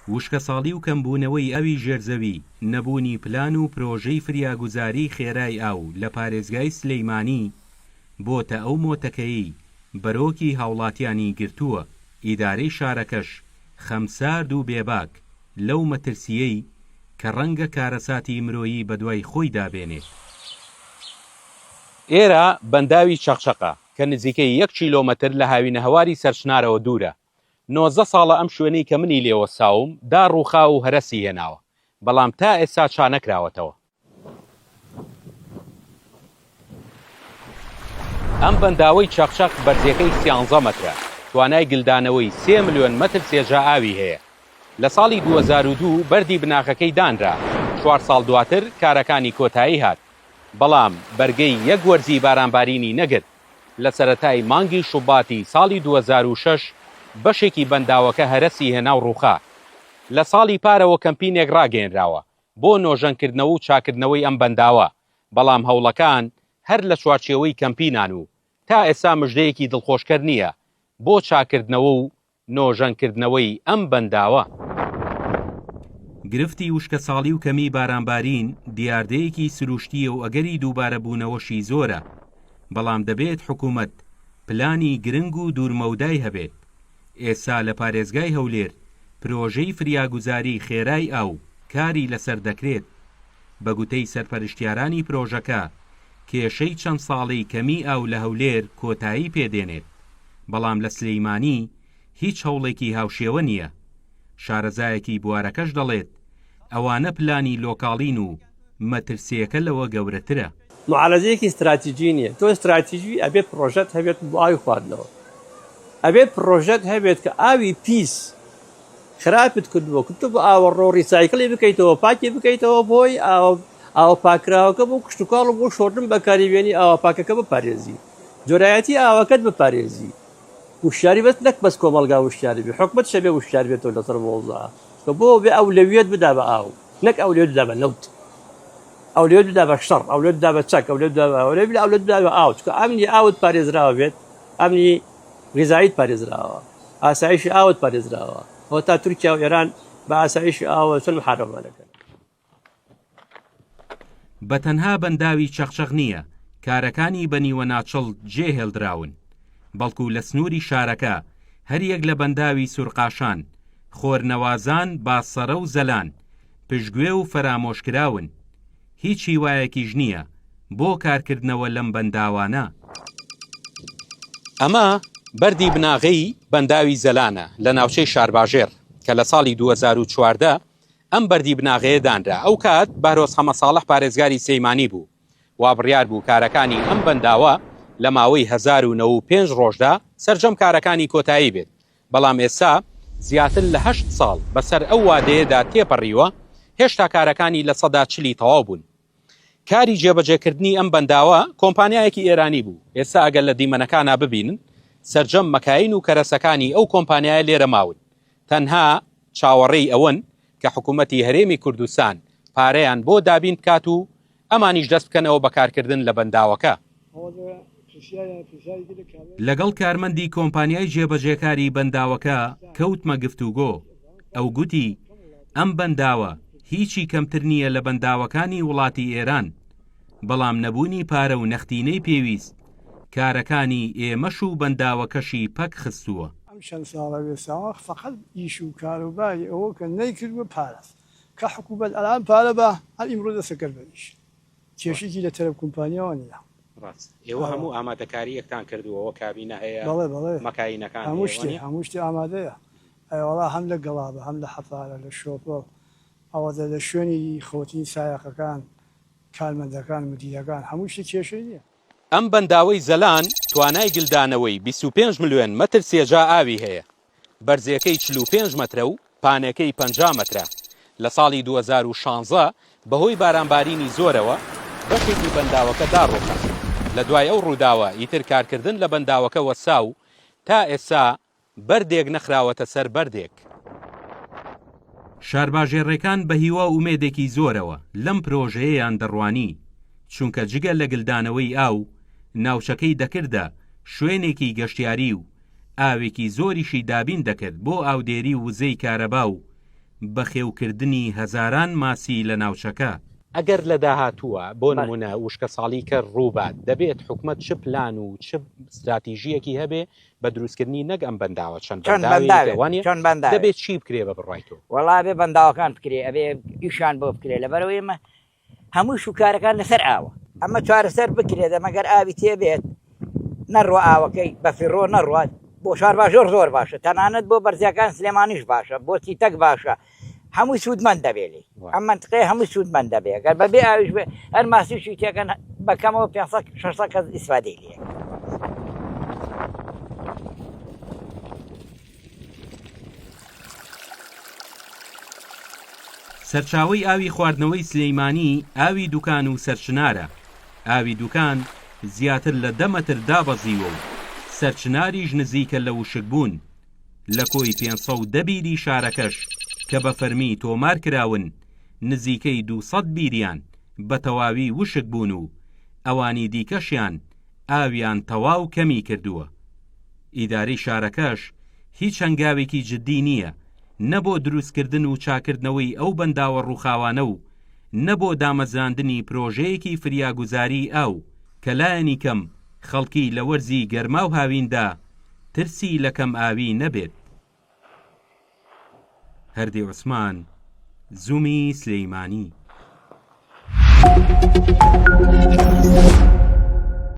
وشکەساڵی و کەمبوونەوەی ئاوی ژێرزەوی، نەبوونی پلان و پرۆژەی فریاگوزاریی خێرای ئاو لە پارێزگای سلیمانی بۆتە ئەو مۆتەکەیەی بەرۆکی هاوڵاتیانی گرتووە، ئیدارەی شارەکەش خەمسارد و بێباک لەو مەترسییەی کە ڕەنگە کارەساتی مرۆیی بەدوای خۆیدا بێنێت. ئێرە بەنداوی چەقچەقە کە نزیکەی یەک کیلۆمەتر لە هاوینەهەواری سەرچنارەوە دوورە، 19 ساڵە ئەم شوێنەی کە منی لێ وەستاوم داڕووخاو و هەرەسی هێناوە، بەڵام تا ئێستا چانەکراوەتەوە. ئەم بەنداوەی چەقچەق بەرزیەکەی سیانزە مەترە، توانای گلدانەوەی سێ ملیۆن مەتر سێجا ئاوی هەیە. لە ساڵی 2002 بەردی بناغەکەی دانرا، چوار ساڵ دواتر کارەکانی کۆتایی هات، بەڵام بەرگەی یەک وەرزی بارانبارینی نەگرت، لە سەرەتای مانگی شوباتی ساڵی 2006 بەشێکی بەنداوەکە هەرەسی هێنا و ڕووخا. لە ساڵی پارەوە کەمپینێک ڕاگەیەنراوە بۆ نۆژەنکردنەوە و چاکردنەوەی ئەم بەنداوە، بەڵام هەوڵەکان هەر لە چوارچێوەی کەمپینان و تا ئێستا مژدەیەکی دڵخۆشکەر نییە بۆ چاکردنەوە و نۆژەنکردنەوەی ئەم بەنداوە. گرفتی وشکەساڵی و کەمیی بارانبارین دیاردەیەکی سروشتییە و ئەگەری دووبارەبوونەوەشی زۆرە، بەڵام دەبێت حکومەت پلانی گرنگ و دوورمەودای هەبێت. ئێستا لە پارێزگای هەولێر پرۆژەی فریاگوزاری خێرای ئاو کاری لەسەر دەکرێت. بە گوتەی سەرپەرشتیارانی پرۆژەکە، کێشەی چەند ساڵەی کەمیی ئاو لە هەولێر کۆتایی پێدێنێت، بەڵام لە سلیمانی هیچ هەوڵێکی هاوشێوە نییە. شارەزایەکی بوارەکەش دەڵێت، ئەوانە پلانی لۆکاڵین و مەترسییەکە لەوە گەورەترە. معالەجەیەکی ستراتیجی نییە، تۆ ستراتیجی ئەبێ پڕۆژەت هەبێت بۆ ئاوی خواردنەوە، ئەبێ پڕۆژەت هەبێت کە ئاوی پیس خراپت کردووە کردووە بە ئاوەڕۆ recycle ی بکەیتەوە پاکی بکەیتەوە بۆی ئاوە پاکراوەکە بۆ کشتوکاڵ و بۆ شۆردن بەکاری بێنی ئاوە پاکەکە بپارێزی جۆرایەتی ئاوەکەت بپارێزی وشیاری بەس نەک بەس کۆمەڵگا وشیاری بێ حکومەت شەبێ وشیار بێتەوە لەسەر مۆزە کە بۆ بێ ئەولەویەت بدا بە ئاو نەک ئەولەویەت بدا بە نەوت ئەولەویەت بدا بە شەڕ ئەولەویەت بدا بە چەک ئەولەویەت بدا بە ئەولەویەت بدا بە ئاو چونکە ئەمنی ئاوت پارێزراوە بێت ئەمنی غیزاییت پارێزراوە ئاسایشی ئاوت پارێزراوە ئەوە تا تورکیا و ئێران بە ئاسایشی ئاوە چۆن محاربەمان دەکەن. بە تەنها بەنداوی چەقچەق نییە کارەکانی بە نیوەناچڵ جێ هێڵدراون، بەڵکو لە سنووری شارەکە هەریەک لە بەنداوی سورقاشان، خۆرنەوازان، باسەرە و زەلان پشتگوێ و فەرامۆشکراون. هیچ هیوایەکیش نییە بۆ کارکردنەوە لەم بەنداوانە. ئەمە بەردی بناغەی بەنداوی زەلانە لە ناوچەی شارباژێڕ کە لە ساڵی 2014 ئەم بەردی بناغەیە دانرا، ئەوکات بەهرۆز حەمەساڵح پارێزگاری سلێمانی بوو، وابڕیار بوو کارەکانی ئەم بەنداوە لە ماوەی 1095 ڕۆژدا سەرجەم کارەکانی کۆتایی بێت، بەڵام ئێستا زیاتر لە هەشت ساڵ بەسەر ئەو وادەیەدا تێپەڕیوە، هێشتا کارەکانی لە چلی تەواو بوون. کاری جێبەجێکردنی ئەم بەنداوە کۆمپانیایەکی ئێرانی بوو، ئێستا ئەگەر لە دیمەنەکانا ببینن سەرجەم مەکاین و کەرەسەکانی ئەو کۆمپانیایە لێرە ماون، تەنها چاوەڕێی ئەوەن کە حکوومەتی هەرێمی کوردستان پارەیان بۆ دابین بکات و ئەمانیش دەست بکەنەوە بە کارکردن لە بەنداوەکە. لەگەڵ کارمەندی کۆمپانیای جێبەجێکاری بەنداوەکە کەوتمە گفتوگۆ، ئەو گوتی، ئەم بەنداوە هیچی کەمتر نییە لە بەنداوەکانی وڵاتی ئێران، بەڵام نەبوونی پارە و نەختینەی پێویست کارەکانی ئێمەش و بەنداوەکەشی پەک خستووە. ئەم چەند ساڵە وێستاوە فەقەت ئیش و کاروباری ئەوە کە نەیکردووە پارەس کە حکوومەت ئەلان پارە بە هەر ئیمڕۆ دەستە کەر بە ئیش کێشەیەکی لە تەرەف کۆمپانیاوە نییە. ڕاست ئێوە هەموو ئامادەکارییەکتان کردووە وە کابینە هەیە بەڵێ بەڵێ مەکاینەکان هەموو شتێ هەموو شتێ ئامادەیە ئەیوەڵا هەم لە گەڵابە هەم لە حەفارە لە شۆفڵ ئەوەتە لە شوێنی خەوتنی سایەقەکان کارمەندەکان مدیرەکان هەموو شتێ کێشەی نییە. ئەم بەنداوەی زەلان توانای گلدانەوەی 25 ملیۆن مەتر سێجا ئاوی هەیە، بەرزیەکەی 45 مەترە و پانەکەی 50 مەترە. لە ساڵی 2016 بەهۆی بارانبارینی زۆرەوە بەشێکی بەنداوەکە داڕووخا. لە دوای ئەو ڕووداوە ئیتر کارکردن لە بەنداوەکە وەستا و تا ئێستا بەردێک نەخراوەتە سەر بەردێک. شارباژێڕێکان بە هیوا و ئومێدێکی زۆرەوە لەم پرۆژەیەیان دەڕوانی، چونکە جگە لە گلدانەوەی ئاو، ناوچەکەی دەکردە شوێنێکی گەشتیاری و ئاوێکی زۆریشی دابین دەکرد بۆ ئاودێری و وزەی کارەبا و. بەخێوکردنی هەزاران ماسی لە ناوچەکە. ئەگەر لە داهاتووە بۆ نموونە وشکەساڵی کە ڕووبات دەبێت حکومەت چ پلان و چ ستراتیژییەکی هەبێ بە دروستکردنی نەک ئەم بەنداوە چەند بەنداوێکی وانە دەبێت چی بکرێ بە بڕوای تۆ؟ وەڵا ئەبێ بەنداوەکان بکرێ ئەبێ ئیشان بۆ بکرێ لەبەرئەوەی ئێمە هەموو شوکارەکان لەسەر ئاوە. ئەمە چارەسەر بکرێت ئەمە گەر ئاوی تێبێت نەڕوا ئاوەکەی بەفیڕۆ نەڕوات بۆ شارباژێڕ زۆر باشە تەنانەت بۆ بەرزیەکان سلێمانیش باشە بۆ سیتەک باشە هەمووی سوودمەند دەبێت لێی ئەم منتقەیە هەمووی سوودمەند دەبێت گەر بەبێ ئاویش بێ هەر ماسیشی تێکەن بەکەمەوە 500 600 کەس ئیسفادەی لێ سەرچاوەی ئاوی خواردنەوەی سلیمانی ئاوی دوکان و سەرچنارە، ئاوی دوکان زیاتر لە دە مەتر دابەزیوە و سەرچناریش نزیکە لە وشکبوون، لە کۆی 510 بیری شارەکەش کە بە فەرمی تۆمار کراون نزیکەی 200 بیریان بە تەواوی وشک بوون و ئەوانی دیکەشیان ئاویان تەواو کەمی کردووە. ئیدارەی شارەکەش هیچ هەنگاوێکی جددی نییە نە بۆ دروستکردن و چاکردنەوەی ئەو بەنداوە ڕووخاوانە و نە بۆ دامەزراندنی پرۆژەیەکی فریاگوزاریی ئاو کە لایەنی کەم خەڵکی لە وەرزی گەرما و هاویندا ترسی لە کەمئاوی نەبێت. هەردی عوسمان، زومی سلیمانی.